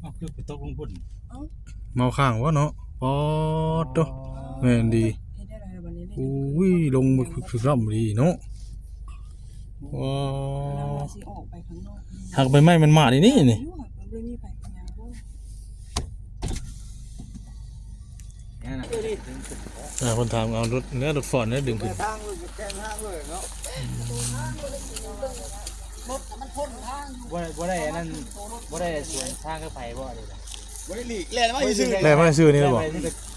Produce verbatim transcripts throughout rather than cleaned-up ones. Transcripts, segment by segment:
เอาคือไปตกลงพุ่น เมาค้างวะเนาะ ปอดโต แม่นดี เฮ็ดได้หลายวันนี้ อุ้ย ลงมาคือร่ำดีเนาะ ว้า เรา ว สิออกไปข้างนอก หักใบไม้มันมาดีนี่นี่ อยู่ค่ะมันไม่มีไฟพยาบ่ เนี่ยนะ อ่าคนถามเอารถเนี้ยรถฟอร์ดเนี้ยดึงขึ้น ทางเลยแกงทางเลยเนาะ บ่ได้บ่ได้อันนั้นบ่ได้สวนทางกับไผบ่เลยนะ บ่ได้หลีกแล่นมาซื่อ แล่นมาซื่อนี่หรอ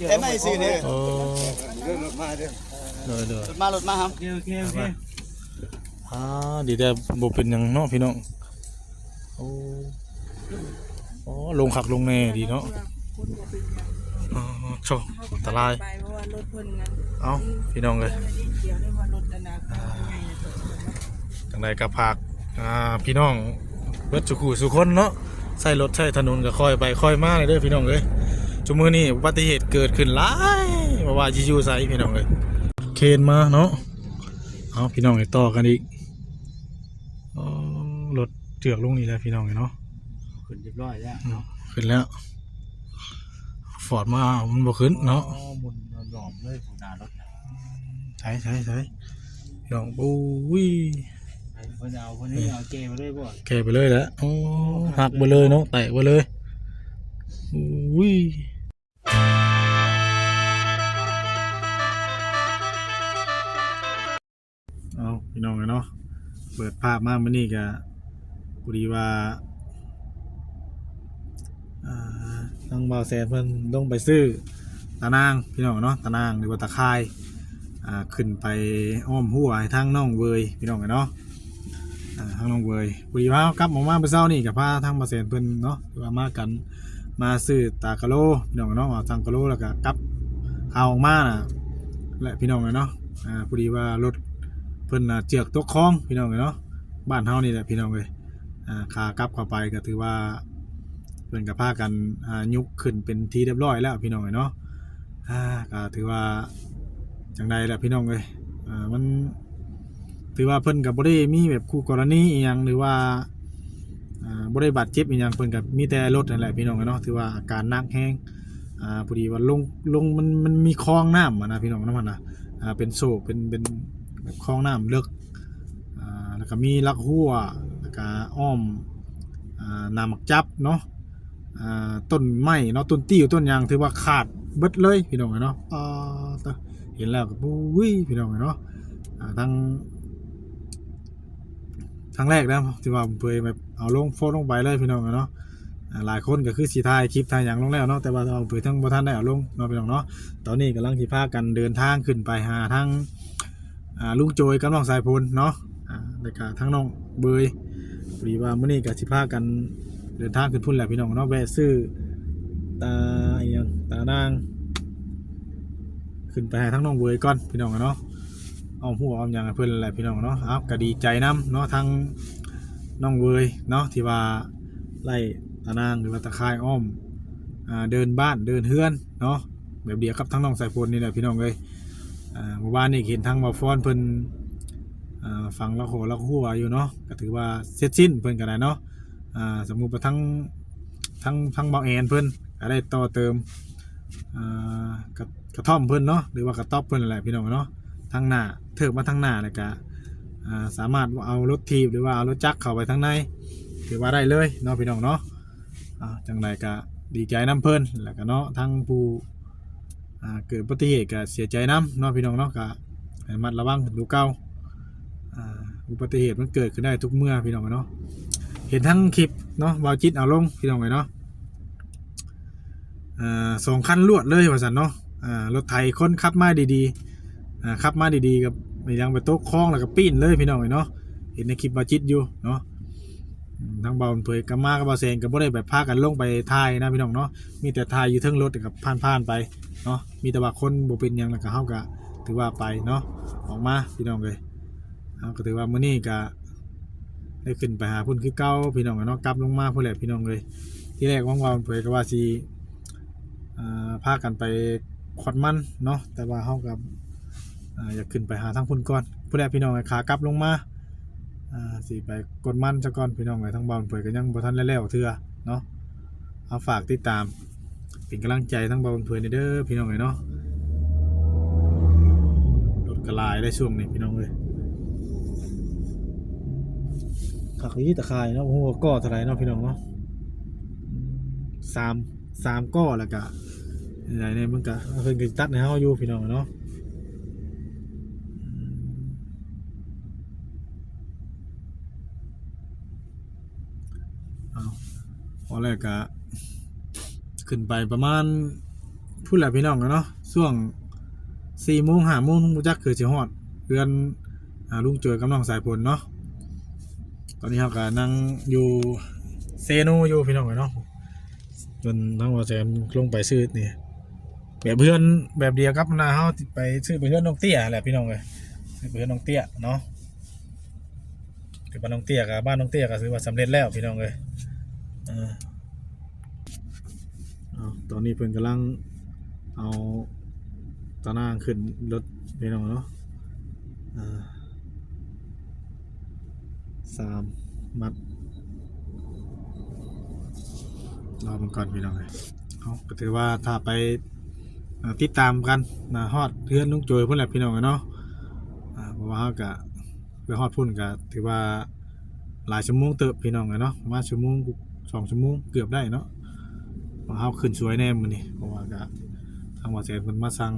แล่นมาซื่อเนี่ย โอ้ เดินรถมาเด้อ เดี๋ยวเดี๋ยว รถมารถมาครับ โอเคโอเคโอเค อ่าดีแต่บ่เป็นหยังเนาะพี่น้อง โอ้โอ้ลงคักลงแน่ดีเนาะ คนบ่เป็นหยัง อ๋อโชคอันตราย ไปเพราะว่ารถเพิ่นนั้น เอ้าพี่น้องเลย เดี๋ยวได้ว่ารถอนาคตยังไงนะ จังใดก็ฝากอ่าพี่น้องเบิดสุขุสุคนเนาะ ใช้รถใช้ถนนก็ค่อยไปค่อยมาเลยเด้อพี่น้องเอ้ย ซุมื้อนี้อุบัติเหตุเกิดขึ้นหลาย บ่ว่าสิอยู่ไสพี่น้องเอ้ย เครนมาเนาะ เอาพี่น้องไปต่อกันอีก อ๋อ รถเจือกลงนี่แล้วพี่น้องเอ้ยเนาะ ขึ้นเรียบร้อยแล้ว อืมขึ้นแล้ว ฟอร์ดมามันบ่ขึ้นเนาะ อ๋อหมุนหลอมเลยผู้หน้ารถนะ ใช่ใช่ใช่พี่น้อง โอ้ย เพิ่นเอาเพิ่นนี่เอาแกมาด้วยบ่ แกไปเลยแหละโอ้หักไปเลยเนาะ แตกไปเลย อุ้ย เอาพี่น้องเนาะ เปิดภาพมามื้อนี้ก็พอดีว่าอ่าทางบ่าวแสนเพิ่นลงไปซื้อตะนางพี่น้องเนาะ ตะนางหรือว่าตะข่ายอ่าขึ้นไปอ้อมหัวให้ทางน้องเวยพี่น้องเนาะ อ่าทางน้องเวยพอดีว่ากลับออกมาเมื่อเช้านี่ก็พาทางบ่าวแสนเพิ่นเนาะ ที่ว่ามากันมาซื้อตากะโลพี่น้องเนาะ เอาตากะโลแล้วก็กลับเอาออกมาน่ะแหละพี่น้องเนาะ อ่าพอดีว่ารถเพิ่นน่ะเจือกตกคลองพี่น้องเนาะ บ้านเฮานี่แหละพี่น้องเอ้ย อ่าขากลับเข้าไปก็ถือว่าเพิ่นก็พากันอ่ายุกขึ้นเป็นที่เรียบร้อยแล้วพี่น้องเอ้ยเนาะ อ่าก็ถือว่าจังใดล่ะพี่น้องเอ้ย อ่ามัน ถือว่าเพิ่นก็บ่ได้มีแบบคู่กรณีอีหยัง หรือว่าอ่าบ่ได้บาดเจ็บอีหยัง เพิ่นก็มีแต่รถนั่นแหละพี่น้องเนาะ ถือว่าอาการหนักแฮง อ่าพอดีว่าลงลงมันมันมีคลองน้ำอะนะพี่น้องเนาะ มันนะ อ่าเป็นโซกเป็นเป็นแบบคลองน้ำเลิก อ่าแล้วก็มีลักหัว แล้วก็อ้อมอ่าหน้าหมากจับเนาะ อ่าต้นไม้เนาะ ต้นติ้วต้นหยังถือว่าขาดเบิดเลยพี่น้องเนาะ อ่าเห็นแล้วก็อุ้ยพี่น้องเนาะ อ่าทั้งทั้งแรกนะที่ว่าเผยแบบเอาลงโพสต์ลงไปเลยพี่น้องเนาะ อ่าหลายคนก็คือสิถ่ายคลิปถ่ายหยังลงแล้วเนาะ แต่ว่าเอาเผยทั้งบ่ทันได้เอาลงเนาะพี่น้องเนาะ ตอนนี้กำลังสิพากันเดินทางขึ้นไปหาทั้งอ่าลุงโจยกับน้องสายพลเนาะ อ่าแล้วก็ทั้งน้องเบย พอดีว่ามื้อนี้ก็สิพากันเดินทางขึ้นพุ่นแหละพี่น้องเนาะ แวะซื้อตาอีหยังตานาง ขึ้นไปให้ทั้งน้องเบยก่อนพี่น้องเนาะ เอาหัวเอาหยังให้เพิ่นแหละพี่น้องเนาะ เอาก็ดีใจนำเนาะ ทั้งน้องเบยเนาะ ที่ว่าไล่ตานางหรือว่าตะข่ายอ้อมอ่าเดินบ้านเดินเฮือนเนาะ แบบเดียวกับทั้งน้องสายพลนี่แหละพี่น้องเอ้ย อ่าเมื่อวานนี้เห็นทั้งบ่าวฟอนเพิ่นอ่าฝังละโขละหัวอยู่เนาะ ก็ถือว่าเสร็จสิ้นเพิ่นก็ได้เนาะ อ่าสมมุติว่าทั้งทั้งทั้งบ่าวแอนเพิ่นก็ได้ต่อเติมอ่ากระกระท่อมเพิ่นเนาะ หรือว่ากระต๊อบเพิ่นนั่นแหละพี่น้องเนาะ ทั้งหน้าเทิบมาทั้งหน้าแล้วก็อ่าสามารถเอารถถีบหรือว่าเอารถจักรเข้าไปทางใน ถือว่าได้เลยเนาะพี่น้องเนาะ อ่าจังใดก็ดีใจนำเพิ่นแล้วก็เนาะ ทั้งผู้อ่าเกิดอุบัติเหตุก็เสียใจนำเนาะพี่น้องเนาะ ก็ให้ระมัดระวังกันดูเก่า อ่าอุบัติเหตุมันเกิดขึ้นได้ทุกเมื่อพี่น้องเนาะ เห็นทั้งคลิปเนาะ บ่าวจิตเอาลงพี่น้องเนาะ อ่าสองคันรวดเลยว่าซั่นเนาะ อ่ารถไถคนขับมาดีๆ อ่าขับมาดีๆกับยังไปตกคลองแล้วก็ปิ้นเลยพี่น้องเนาะ เห็นในคลิปบ่าวจิตอยู่เนาะ อืมทางบ่าวเผยกับมากับบ่าวแสนก็บ่ได้แบบพากันลงไปถ่ายนะพี่น้องเนาะ มีแต่ถ่ายอยู่เทิงรถกับผ่านๆไปเนาะ มีแต่ว่าคนบ่เป็นหยังแล้วก็เฮาก็ถือว่าไปเนาะ ออกมาพี่น้องเอ้ย เฮาก็ถือว่ามื้อนี้ก็ได้ขึ้นไปหาพุ่นคือเก่าพี่น้องเนาะ กลับลงมาพุ่นแหละพี่น้องเอ้ย ที่แรกหวังว่าบ่าวเผยก็ว่าสิอ่าพากันไปขวดมันเนาะ แต่ว่าเฮาก็อ่าอยากขึ้นไปหาทางพุ่นก่อน พุ่นแหละพี่น้องเอ้ย ขากลับลงมา อ่าสิไปกดมันซะก่อนพี่น้องเอ้ย ทางบ่าวเผยก็ยังบ่ทันได้แล้วเทื่อเนาะ เอาฝากติดตาม เป็นกำลังใจทั้งบ่าวเพิ่นเด้อพี่น้องเอ้ยเนาะ รถกะหลายได้ช่วงนี้พี่น้องเอ้ย คักอีตะข่ายเนาะ โอ้โห ก่อเท่าไหร่เนาะพี่น้องเนาะ สาม สามก่อแล้วกะ อะไรเนี่ยมันกะ เพิ่นก็ตัดให้เฮาอยู่พี่น้องเนาะ เอา พอแล้วกะ ขึ้นไปประมาณ พู้นแหละพี่น้องเนาะ ช่วงสี่โมงห้าโมงบ่จักคือสิฮอดเฮือน อ่า ลุงโจยกับน้องสายฝนเนาะ ตอนนี้เฮากะนั่งอยู่เซโนอยู่พี่น้องเนาะ จนทั้งว่าแซมลงไปซื้อนี่ แบบเฮือนแบบเดียวกับนาเฮาไปซื้อไปเฮือนน้องเตี้ยแหละพี่น้องเอ้ย ซื้อไปเฮือนน้องเตี้ยเนาะ คือบ้านน้องเตี้ยกับบ้านน้องเตี้ยก็ถือว่าสำเร็จแล้วพี่น้องเอ้ย เออ เอา ตอนนี้เพิ่นกำลังเอาตะนางขึ้นรถพี่น้องเนาะ อ่า สามมัด รอมันก่อนพี่น้องเอ้ย เอา ก็ถือว่าถ้าไป อ่า ติดตามกันนะ ฮอดเฮือนลุงโจยพู้นแหละพี่น้องเอ้ยเนาะ อ่า เพราะว่าเฮากะไปฮอดพู้นกะถือว่าหลายชั่วโมงเติบพี่น้องเอ้ยเนาะ ประมาณชั่วโมง สองชั่วโมงเกือบได้เนาะ เพราะเฮาขึ้นสวยแน่มื้อนี้ เพราะว่ากะทางบ่าวแสนเพิ่นมาสั่ง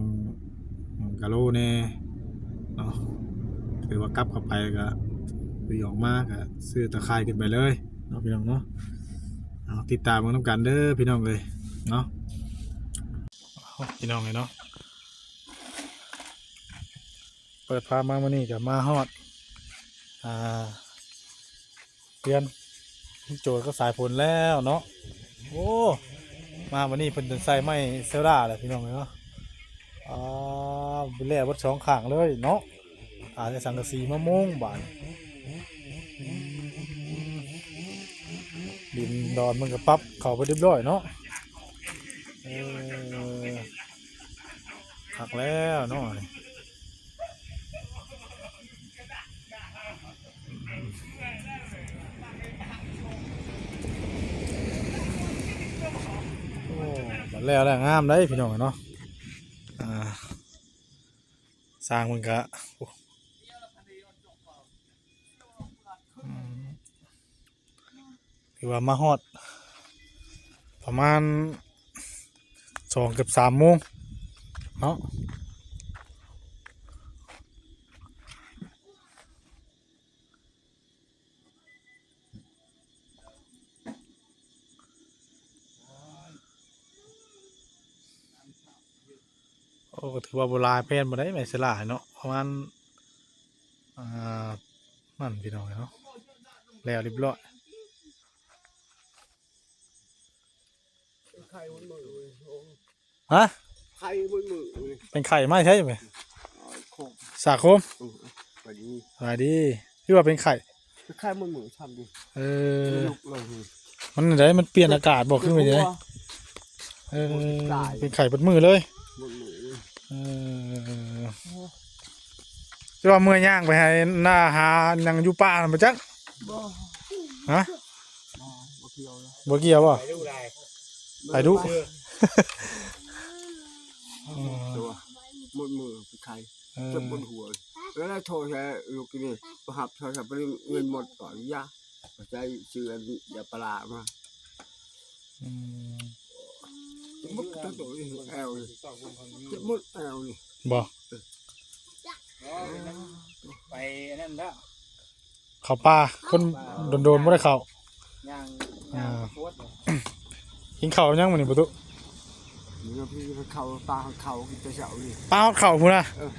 อืม กะโลแน่เนาะ ถือว่ากลับเข้าไปกะ คือออกมากะซื้อตะข่ายขึ้นไปเลยเนาะพี่น้องเนาะ เอา ติดตามกันนำกันเด้อพี่น้องเอ้ยเนาะ พี่น้องเอ้ยเนาะ เปิดภาพมามื้อนี้ก็มาฮอด อ่า เฮือนโจยกับสายฝนแล้วเนาะ โอ้ มามื้อนี้เพิ่นจนใส่ไม้เซราแหละพี่น้องเอ้ยเนาะ อ่า ไปแล้วเบิดสองข้างเลยเนาะ อ่า ได้สังกะสีมามุงบาด ดินดอนมันก็ปรับเข้าไปเรียบร้อยเนาะ เออ คักแล้วเนาะ โอ้ แล้ว แล้วงามเด้พี่น้องเนาะ อ่า สร้างมันกะ โอ้ อืม ถือว่ามาฮอด ประมาณ สองเกือบสามโมงเนาะ โอ้ ก็ถือว่าบ่หลายแผ่นบ่ได้ ไม้เซราเนาะ ประมาณ อ่า นั่นพี่น้องเนาะ แล้วเรียบร้อย ไข่มันมือเว้ย โอ้ ฮะ ไข่มันมือเว้ย เป็นไข่ไม้ใช่ไหม อ๋อ โคก สาคม อืม ไปดี สบายดี คือว่าเป็นไข่ ไข่มันมือทำดิ เออ ลุกเลย มันได้ มันเปลี่ยนอากาศบ่ คือเป็นไง หัว เออ ตาย เป็นไข่เบิดมือเลย เบิดมือเลย เออ จะว่าเมื่อย่างไปให้หน้าหาหยังอยู่ป่านั่นบ่จัก บ่ ฮะ บ่ บ่เกี่ยวเลย บ่เกี่ยวบ่ ไปดูได้ ไปดู เออ อืม ตัว หมดมือไปไข่ เออ เจ็บปวดหัว แล้วโทรใช้ลูกนี่ ไปหับโทรศัพท์ไปเงินหมดก่อน ยา ใช้ซื้ออันยาปลามา อืม เจ็บหมดตัว ตัวแอวนี่ เจ็บหมดแอวนี่ บ่ ไปอันนั้นแล้ว เข้าป่า คนโดนๆบ่ได้เข้า ย่าง อ่า ย่างโคตรเลย กินข้าวยังมื้อนี้บ่ตุ นี่ก็พี่เขาปลาเขากินแต่เช้านี่ ปลาฮอดข้าวพู้นนะ เออ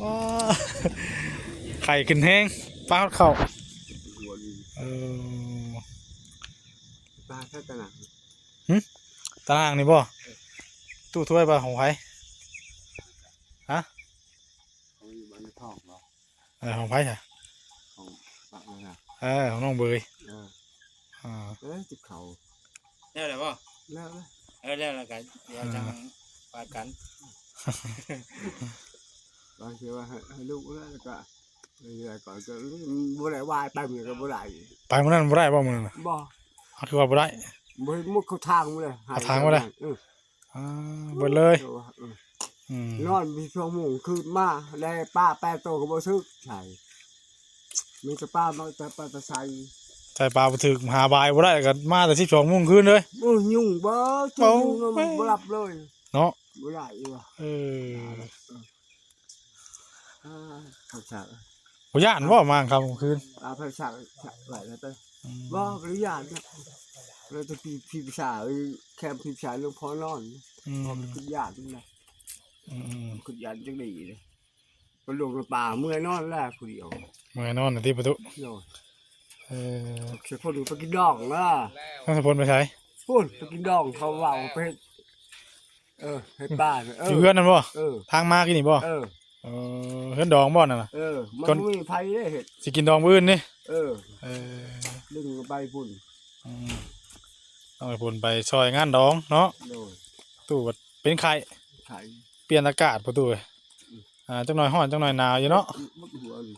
ว้า ไข่ขึ้นแฮง ปลาฮอดข้าว หัวดี เออ ปลาแค่ตะหนัก หึ ตะนางนี่บ่ ตู้ถ้วยบ่ ของไผ ฮะ เขาอยู่บ้านในท้องเนาะ เออ ของไผฮะ ของปากนั่นน่ะ เออ ของน้องเบย เออ อ่า เอ้ย จิบเขา แล้วแหละบ่ แล้วแล้ว เออ แล้วแล้วกัน เดี๋ยวจัง อ่า ว่ากัน บางทีว่าให้ ให้ลูกแล้วก็ เรื่อยๆก่อนก็บ่ได้ว่าไปมื้อก็บ่ได้ ไปมื้อนั้นบ่ได้บ่มื้อนั้นน่ะ บ่ เขาคือว่าบ่ได้ บ่เห็นหมดเขาทางหมดเลย เขาทางหมดเลย เออ อ่าเบิดเลย เออเออ อืม นอนมีช่วงโมงคืนมาได้ปลาแปดตัวก็บ่ซื้อใส่มีแต่ปลามาแต่ปลาตะไซ ใส่ปลาบ่ถืกหาบายบ่ได้ก็มาแต่สิบสองโมงคืนเลย โอ้ยยุงบ่ เอ้า ยุงนอนบ่หลับเลย เนาะ บ่ได้อีกว่ะ เออ อ่าเขาฉาก บ่ย่านบ่มางค่ำกลางคืน อ่าเขาฉากฉากไหลแล้วเต้ย อืม บ่ก็ย่านนะเราจะพี่พี่ภาษาแคมพี่ภาษาหลวงพ่อนอน อืม มันก็ย่านนะ อืมอืม ก็ย่านจังได๋เลยก็ลงในป่าเมื่อยนอนแล้วผู้เดียว เมื่อยนอนน่ะติประตู โน่น เออ เสียคนไปกินดองนะ น้องสะพลไปไส พุ่นไปกินดองเขาว่าไปเฮ็ดเออเฮ็ดบ้านเอ อยู่ อ เฮือนนั่นบ่ เออ ทางมากินนี่บ่ เออ เออเฮือนดองบ่นั่นน่ะ เออมัน คน บ่มีไผได้เฮ็ด สิกินดองมื้ออื่นนี่ เออ เออ ดึงไปพุ่น อืมต้องให้เพิ่นไปซอยงานดองเนาะ โดย ตู้บัดเป็นไข้ ไข่ เปลี่ยนอากาศประตูเอ้ย อืม อ่าจักหน่อยร้อนจักหน่อยหนาวอยู่เนาะ หมดหัวเลย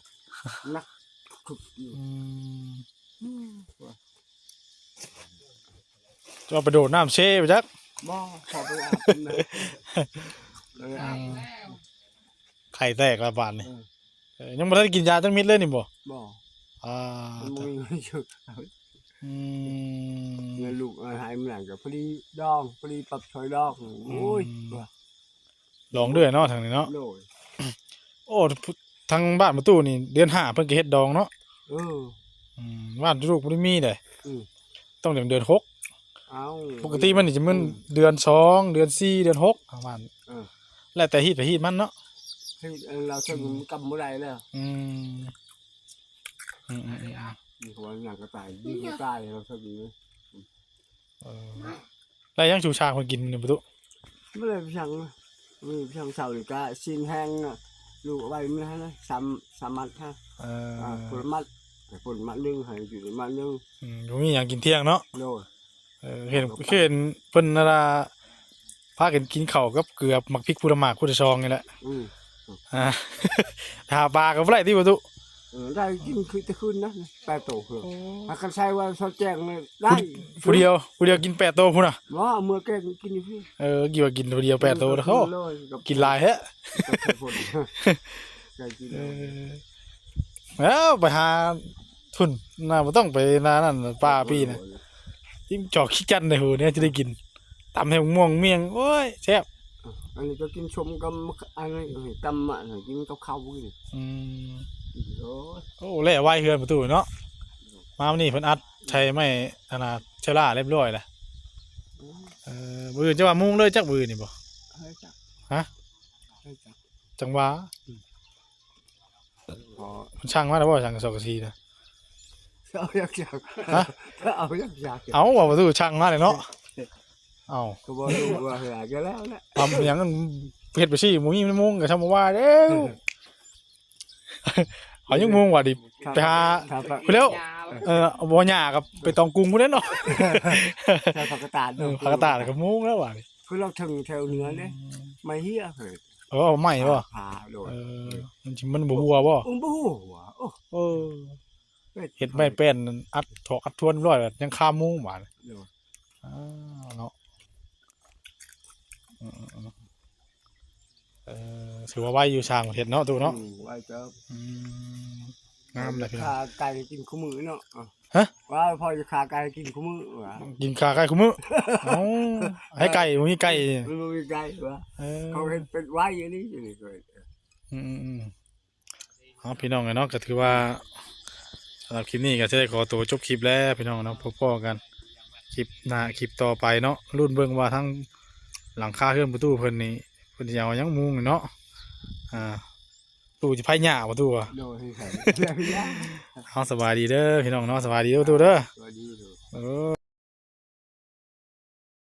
นักคึกอยู่ อืมจะเอาไปโดดน้ำเซไปจัก บ่เข้าไปอาบน้ำเลยเลยอาบ ไข่แตกละบาดนี่ เออ เออยังบ่ได้กินยาจักเม็ดเลยนี่บ่ บ่ อ่า มันบ่มีเงินซื้อ อืม เงินลูกเอาให้มันหลังก็พอดีดองพอดีปรับซอยดองโอ้ย อืม ดองเรื่อยเนาะทางนี้เนาะ โดย โอ้ทางบ้านประตูนี่เดือนห้าเพิ่นก็เฮ็ดดองเนาะ เออ อืมบ้านลูกบ่ได้มีเด้ อืม ต้องเดือนเดือนหก เอา ปกติมันนี่จะมันเดือนสองเดือนสี่เดือนหกทางบ้าน เออ แล้วแต่ฮีตไปฮีตมันเนาะ เฮ้ยเราเท่ามันกำบ่ได้แล้ว อืมอืมอืมอืมอืม มีคนหนังก็ตายยิงก็ตายเราเท่านี้ เออแล้วยังชูชาคนกินอยู่ประตู ไม่เลยพี่ช่างนะมีพี่ช่างเสาหรือก็ชิ้นแห้งน่ะลูกเอาไว้มันให้นะสามสามมัดฮะ เออ อ่าผลมัดผลมัดหนึ่งให้อยู่ในมัดหนึ่ง อืมบ่มีหยังกินเที่ยงเนาะ โดย เออเห็นเห็นเพิ่นนั่นล่ะพากันกินข้าวกับเกลือหมักพริกพุทธมากพุทธซองนี่แหละ อืม อ่าหาปลาก็บ่ได้ที่ประตู เออได้กินคือจะขึ้นนะแปดโตเพื่อหากกันใช้ว่าซอดแจ้งเลยได้ ผู้เดียวผู้เดียวกินแปดโตพุ่นน่ะ ว่าเมื่อแกงกินอยู่พี่ เออกี่ว่ากินผู้เดียวแปดโตแล้วเขา เลยกับ กินหลายแฮะ กับคนได้กิน เออแล้วไปหาทุนน่ะบ่ต้องไปนานั่นป่าปีนะ ที่จอกขี้จันในหูเนี่ยจะได้กินตำให้ม่วงเมี่ยงโอ้ยแซ่บ อันนี้ก็กินชมกับอันนี้กำมะกินกับข้าวกิน อืม โอ้ย โอ้แล่ไว้เฮือนประตูเนาะมาวันนี้เพิ่นอัดใช้ไม้อันน่ะเชล่าเรียบร้อยแล้วเออมื้ออื่นจะว่ามุ่งเลยจักมื้อนี่บ่ เฮ้ยจัก ฮะ เฮ้ยจัก จังหวะ พอ มันช่างมาแล้วบ่ช่างสองกะทีนะ เอาอยากอยาก ฮะ เอาอยากอยาก เอาว่าประตูช่างมาเลยเนาะเอา ก็บอกลูกว่าเหือกันแล้วแหละ ทำหยังเฮ็ดไปสิบ่มีมันมุ่งก็ทำบ่ว่าเด้อเอายังมุ่งว่าดิไปหา ครับ ไปแล้วเออบ่หญ้ากับไปตองกรุงพุ่นเด้เนาะ ใส่ผักกาดตาด เออผักกาดตาดก็มุ่งแล้วว่า คือเราถึงแถวเหนือเนี่ยไม่เฮียเลย เออเอาใหม่บ่ พาโดย เออมันสิมันบ่หัวบ่ อุ้มบ่หัวโอ้ เออเฮ็ดไม้แป้นอัดถอกอัดทวนร้อยแบบยังคามุ่งบาด โดย อ้าวเนาะอืมอืมอืมเออถือว่าไวอยู่ช่างเฮ็ดเนาะตู้เนาะ อืมไว้เจ้า อืมงามเลยพี่น้อง ขาไก่กินคู่มือเนาะอ่ะ ฮะ ว่าพอจะขาไก่กินคู่มือว่ะ กินขาไก่คู่มื้อเอ้าให้ไก่บ่มีไก่ มันบ่มีไก่ว่ะ เออ เขาเห็นเป็นไว้อย่างนี้อยู่นี่ก็ อืมอืมอืมเอาพี่น้องเนาะก็ถือว่าสำหรับคลิปนี้ก็จะได้ขอตัวจบคลิปแล้วพี่น้องเนาะพบกันคลิปหน้าคลิปต่อไปเนาะรุ่นเบิ่งว่าทั้งหลังคาเฮือนประตูเพิ่นนี่เพิ่นสิเอาหยังมุงเนาะอ่าตู้สิไผหญ้าประตูอะ โดยให้ใคร เอาสบายดีเด้อพี่น้องเนาะสบายดีเด้อประตูเด้อ สวัสดีครับ เออ